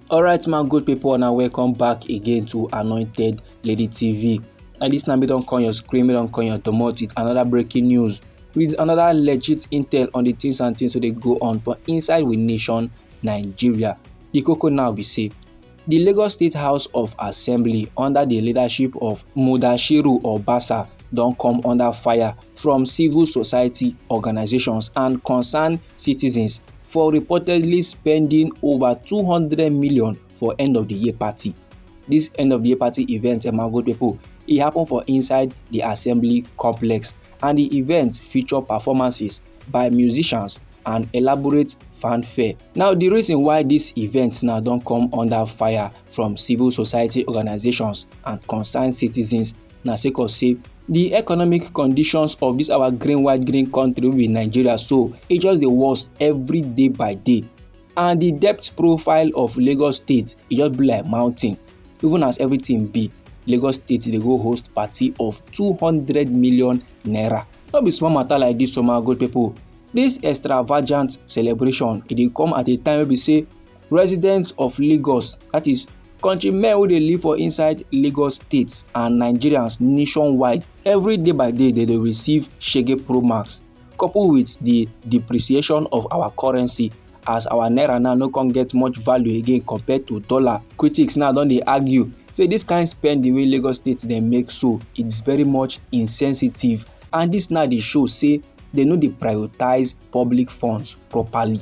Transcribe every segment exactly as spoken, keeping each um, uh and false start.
Alright, my good people, now welcome back again to Anointed Lady T V. And this now, we don't call your screen, we don't call your domot with another breaking news, with another legit intel on the things and things that they go on for inside with nation Nigeria. The cocoa now be say, the Lagos State House of Assembly, under the leadership of Mudashiru Obasa, don't come under fire from civil society organizations and concerned citizens for reportedly spending over two hundred million for end of the year party. This end of the year party event, eh, my good people, it happened for inside the assembly complex, and the event feature performances by musicians and elaborate fanfare. Now, the reason why this event now don't come under fire from civil society organizations and concerned citizens na sake of say the economic conditions of this our green, white, green country wey be Nigeria, so it just the worst every day by day. And the debt profile of Lagos State, it just be like mountain. Even as everything be, Lagos State they go host party of two hundred million naira. Not be small matter like this, so my good people. This extravagant celebration, it dey come at a time wey be say residents of Lagos, that is, countrymen wey dey live for inside Lagos State and Nigerians nationwide, every day by day they dey receive shege pro max, coupled with the depreciation of our currency, as our naira now no come get much value again compared to dollar. Critics now don dey argue say this kind spending wey Lagos State dey make so, it's very much insensitive, and this now dey show say they no dey prioritize public funds properly.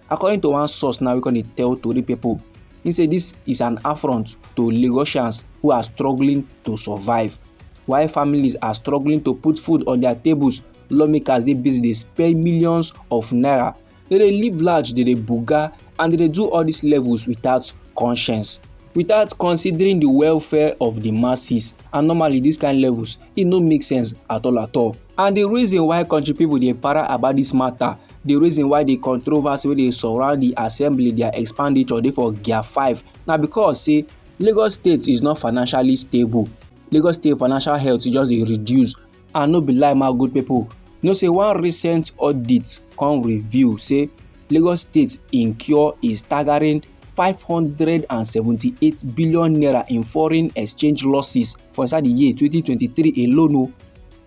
According to one source now, we can tell Tori people, he say this is an affront to Lagosians who are struggling to survive. While families are struggling to put food on their tables, lawmakers they busy they spend millions of naira. They dey live large, they dey buga, and they dey do all these levels without conscience, without considering the welfare of the masses. And normally, these kind levels, it no make sense at all at all. And the reason why country people dey para about this matter, the reason why the controversy wey dey surround the assembly, their expenditure dey for gear five, na because say Lagos State is not financially stable. Lagos State financial health just dey reduce. And no be lie, my good people, you know say one recent audit come reveal say Lagos State incur a staggering five hundred and seventy-eight billion naira in foreign exchange losses for inside the year twenty twenty-three alone. Oh,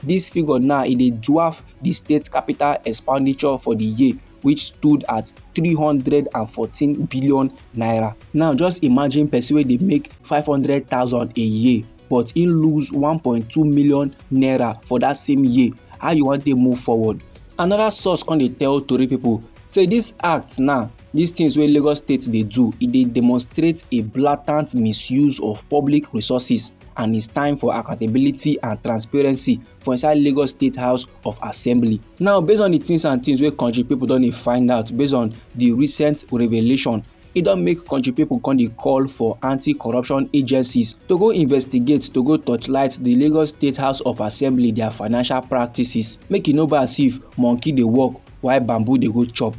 this figure now, it dey dwarf the state capital expenditure for the year, which stood at three hundred and fourteen billion naira. Now, just imagine person wey dey make five hundred thousand a year, but he lose one point two million naira for that same year. How you want to move forward? Another source come dey tell Tori people say this act now, these things wey Lagos State dey do, it dey demonstrate a blatant misuse of public resources, and it's time for accountability and transparency for inside Lagos State House of Assembly. Now, based on the things and things wey country people don dey find out, based on the recent revelation, e don make country people come dey call for anti-corruption agencies to go investigate, to go torchlight the Lagos State House of Assembly, their financial practices. Make e no be as if monkey dey work while bamboo dey go chop.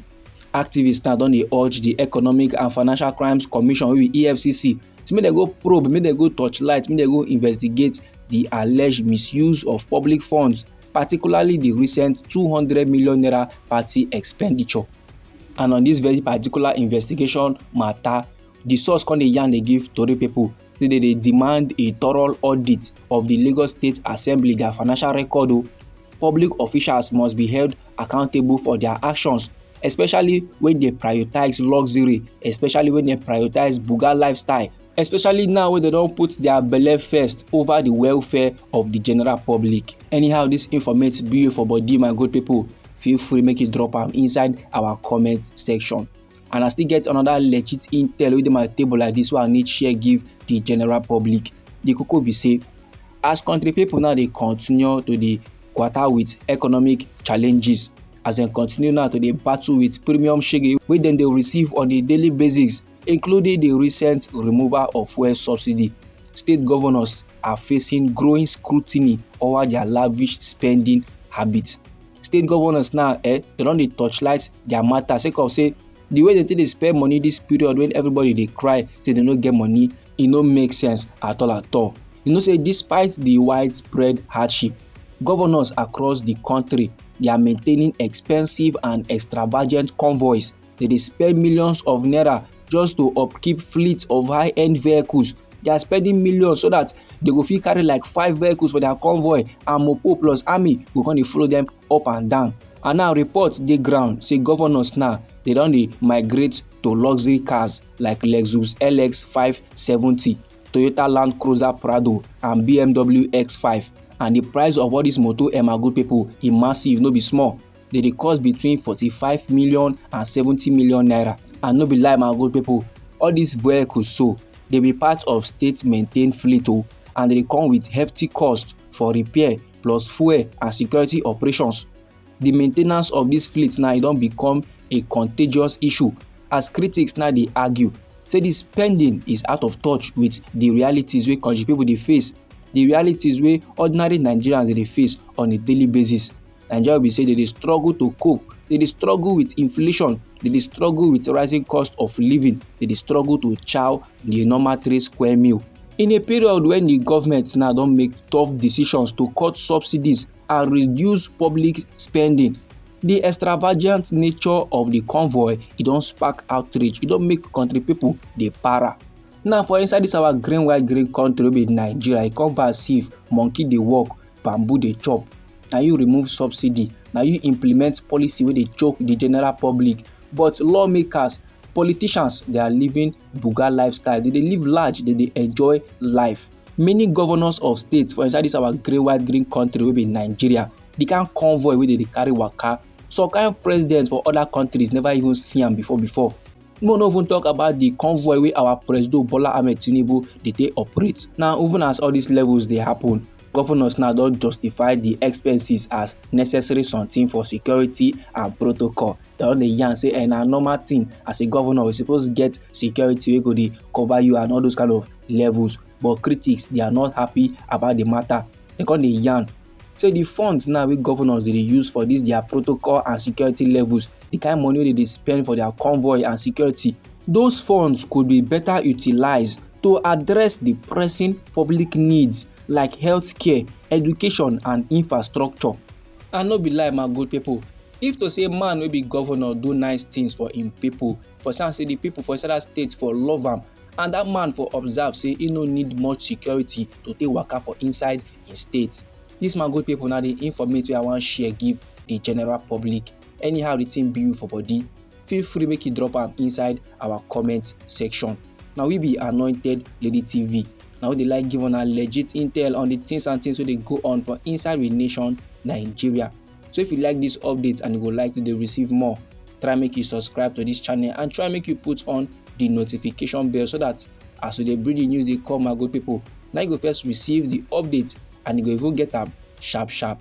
Activists now don dey urge the Economic and Financial Crimes Commission, wey be E F C C, say make dem go probe, make dem go torchlight, make dem go investigate the alleged misuse of public funds, particularly the recent two hundred million naira party expenditure. And on this very particular investigation matter, the source come dey yarn dey give Tori people say they dey demand a thorough audit of the Lagos State Assembly, their financial record. Oh, public officials must be held accountable for their actions, especially when they prioritize luxury, especially when they prioritize buga lifestyle, especially now when they don't put their belle first over the welfare of the general public. Anyhow, this informate be for body, my good people, feel free make you drop am inside our comment section. And I still get another legit intel with my table like this one I need share give the general public. The cocoa be say, as country people now they continue to the quarter with economic challenges, as they continue now to the battle with premium shege wey dem dey receive on a daily basis, including the recent removal of fuel subsidy. State governors are facing growing scrutiny over their lavish spending habits. State governors now, eh, they don dey torchlight their matter sake of say the way they take dey spend money this period when everybody dey cry say they no get money, e no make sense at all at all. You know say despite the widespread hardship, governors across the country, they are maintaining expensive and extravagant convoys. They dey spend millions of naira just to upkeep fleet of high-end vehicles. They are spending millions so that they go fit carry like five vehicles for their convoy, and mopo plus army go come dey follow them up and down. And now reports dey ground say governors now, they don dey migrate to luxury cars like Lexus L X five seventy, Toyota Land Cruiser Prado, and B M W X five. And the price of all these motor, eh, my good people, e massive, no be small. They dey cost between forty-five million and seventy million naira. And no be lie, my good people, all these vehicles so, they be part of state maintained fleet o, and they come with hefty cost for repair plus fuel and security operations. The maintenance of this fleet now, e don become a contagious issue, as critics now dey argue say the spending is out of touch with the realities wey country people dey face, the realities wey ordinary Nigerians dey face on a daily basis. Nigeria be say they dey struggle to cope, they dey struggle with inflation, they dey struggle with rising cost of living, they dey struggle to chow the normal three square meal. In a period when the government now don make tough decisions to cut subsidies and reduce public spending, the extravagant nature of the convoy, e don spark outrage, e don make country people dey para. Now for inside this our green white green country wey be Nigeria, e come be as if monkey dey walk, bamboo dey chop. Na you remove subsidy, na you implement policy wey dey choke the general public. But lawmakers, politicians, they are living buga lifestyle. They dey live large, they dey enjoy life. Many governors of states for inside this our green white green country wey be Nigeria, the kind convoy wey they dey carry waka, some kind presidents for other countries never even see am before before. Make we no even talk about the convoy wey our Presido Bola Ahmed Tinubu dey take operate. Now, even as all these levels dey happen, governors now don justify the expenses as necessary something for security and protocol. They don dey yarn say, eh, na normal thing, as a governor, we suppose get security wey go dey cover you and all those kind of levels. But critics, they are not happy about the matter. They come dey yarn say the funds now wey governors dey dey use for this their protocol and security levels, the kind money wey they dey spend for their convoy and security, those funds could be better utilized to address the pressing public needs like healthcare, education, and infrastructure. And no be lie, my good people, if to say man wey be governor do nice things for im people, for some say the people for inside that state for love am, and that man for observe say he no need much security to take waka for inside im state. This, my good people, na the informate wey I wan share give the general public. Anyhow the thing be you for body, feel free make you drop am inside our comment section. Now we be Anointed Lady T V. Now we dey like give una legit intel on the things and things wey dey go on for inside we nation, Nigeria. So if you like this update and you go like to dey receive more, try make you subscribe to this channel and try make you put on the notification bell so that as we dey bring the news dey come, my good people, now you go first receive the update and you go even get am sharp sharp.